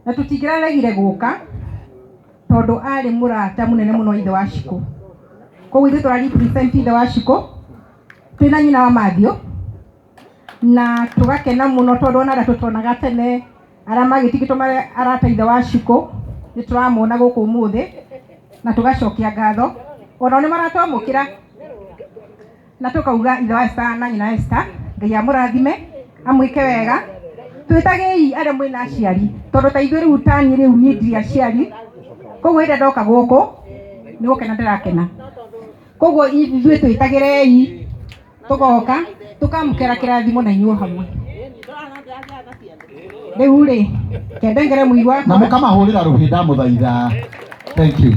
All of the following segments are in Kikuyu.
Na tũtingĩraregire gũka tondũ arĩ mũrata mũnene mũno wa ithe wa Shiko. Koguo ithuĩ tũra represent ithe wa Shiko twĩna nyina wa Mathiũ, na tũgakena mũno tondũ ona arĩa tũtonaga tene, arĩa magĩtigĩtwo marĩ arata ithe wa Shiko, nĩ tũramona gũkũ ũmũthĩ na tũgacokia ngatho. Onao nĩ maratwamũkĩra na tũkauga ithe wa Esther na nyina wa Esther, Ngai amũrathime, amwĩke wega. Twĩtagei arĩa mwĩna aciari, tondũ ta ithuĩ rĩu, tani rĩu niĩ ndirĩ aciari, koguo hĩndĩ ĩrĩa ndoka gũkũ nĩ gũkena ndĩrakena. Koguo ithuĩ twĩtagĩrei, tũgoka tũkamũkĩra kĩrathimo na inyuĩ hamwe. Rĩu rĩ, kendengere mũiru Na wakwa. Mũkamahũrĩra rũhĩ, ndamũthaitha. Thank you.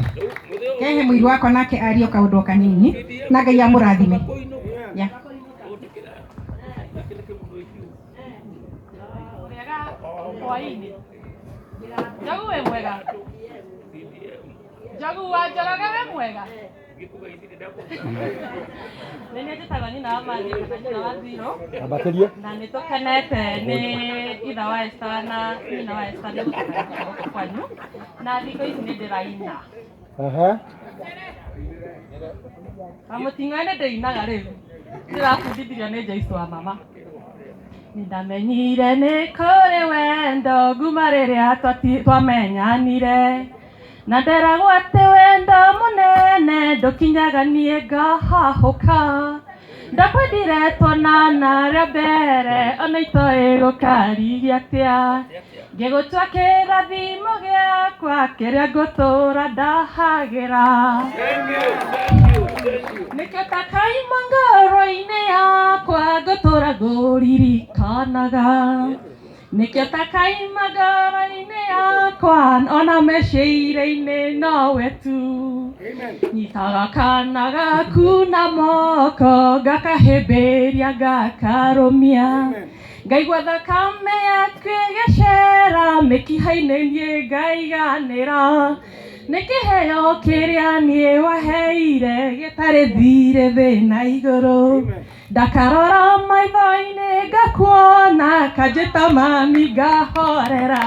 Kehe mũiru wakwa nake ario kaũndũ o kanini, na Ngai amũrathime. Yeah. Mwega hwainĩ. Njogu, wĩ mwega? Njogu wa Njoroge, wĩ mwega? Nĩ niĩ njĩtagwo nyina wa Mathiũ kana nyina wa Zero. Ambatĩrie. Na nĩ tũkenete nĩ ithe wa Esther na nyina wa Esther nĩ gũtũka gũkũ kwanyu, na thikũ ici nĩ ndĩraina. Kamũting'oe nĩ ndĩinaga, rĩu ndĩrabundithirio nĩ Joyce wa mama. Nĩndamenyire nĩ kũrĩ wendo nguma rĩrĩa twamenyanire, na nderagwo atĩ wendo mũnene ndũkinyaga, niĩ ngahahũka. Ndakwendire tuonana rĩa mbere, ona itoĩ gũkarigia atĩa, ngĩgũtua kĩrathimo gĩakwa kĩrĩa ngũtũra ndahagĩra. Nĩkĩo ta kaima ngoro-inĩ yakwa ngũtũra ngũririkanaga, nĩkĩo ta kaima ngoro-inĩ yakwa, ona meciria-inĩ nowe tu. Nyitaga kana gaku na moko, ngakahĩmbĩria, ngakarũmia, ngaigua thakame yaku ĩgĩcera mĩkiha-inĩ, niĩ ngaiganĩra. Nĩ kĩheo kĩrĩa niĩ waheire gĩtarĩ thirĩ thĩ na igũrũ. Ndakarora maitho-inĩ ngakuona, kanjĩta mami, ngahorera.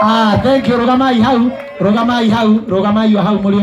Ah, thank you. Rũgamai hau, rũgamai hau, rũgamai o hau mũrĩ.